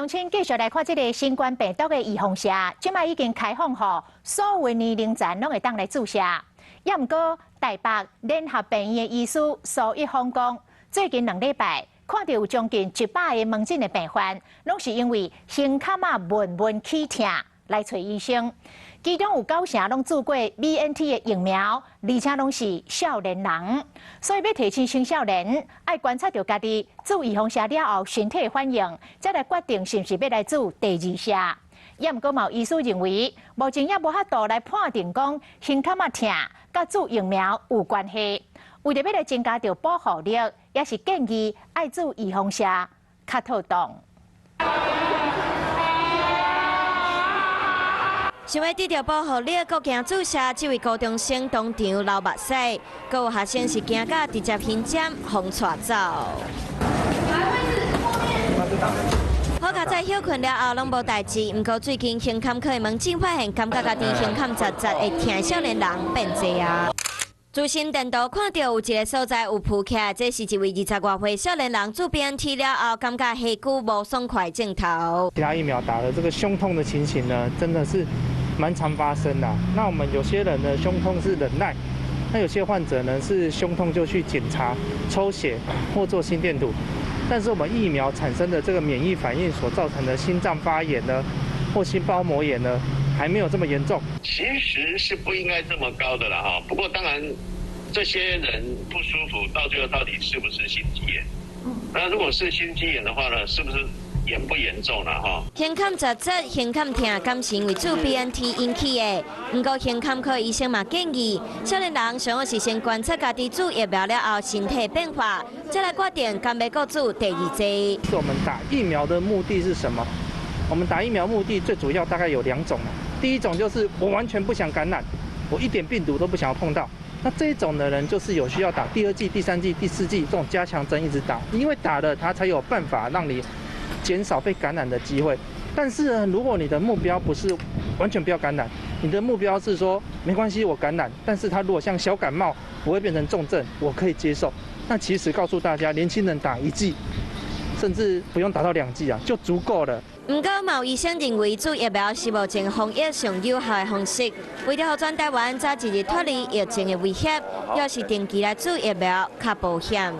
鄉親繼續來看這个新冠病毒的預防射，這擺已經開放予所有年齡層攏會當來注射。也毋過台北聯合病院的醫師蘇一峰講，最近2禮拜看著有將近100個門診的病患，攏是因為胸坎仔悶悶起疼來揣醫生，其中有九成攏注過 BNT 的疫苗，而且攏是少年人，所以欲提醒青少年愛觀察著家己注預防射了後身體的反應，才來決定是毋是欲來注第二射。也毋過，嘛有醫師認為，目前猶無法度來判定講胸坎仔疼佮注疫苗有關係。為著欲來增加著保護力，也是建議愛注預防射較妥當。想欲得著保護力，閣驚注射，這位高中生當場流目屎，閣有學生是驚甲直接胸針予𤆬走。好佳哉歇睏了後攏無代誌，毋過最近胸坎科的門診發現，感覺家己胸坎窒窒會疼的少年人變濟啊。資深電圖看著有一个所在有浮起來，這是一位20外歲少年人注 BNT 了後，感覺下腹無爽快症頭。其他疫苗打了這個胸痛的情形呢，真的是蠻常發生的。那我們有些人呢，胸痛是忍耐，那有些患者呢是胸痛就去檢查、抽血或做心電圖。但是我們疫苗產生的這個免疫反應所造成的心臟發炎呢，或心包膜炎呢，還沒有這麼嚴重。其實是不應該這麼高的啦，哈。不過當然，這些人不舒服，到最後到底是不是心肌炎？那如果是心肌炎的話呢，是不是嚴不嚴重啦？哈。胸坎窒窒、胸坎疼，敢是因為注 BNT 引起的？毋過胸坎科醫生嘛建議，少年人上好是先觀察家己注疫苗了後身體變化，再來決定敢欲閣注第二劑。是我們打疫苗的目的是什麼？我們打疫苗目的最主要大概有兩種。第一種就是我完全不想感染，我一點病毒都不想要碰到。那這一種的人就是有需要打第二劑、第三劑、第四劑這種加強針一直打，因為打了它才有辦法讓你減少被感染的機會。但是呢，如果你的目標不是完全不要感染，你的目標是說沒關係，我感染，但是它如果像小感冒不會變成重症，我可以接受。那其實告訴大家，年輕人打一劑，甚至不用打到兩劑啊，就足夠了。毋過，嘛有醫生認為注疫苗是目前防疫上有效的方式，為著予全台灣早一日脫離疫情的威脅，猶是定期來注疫苗較保險。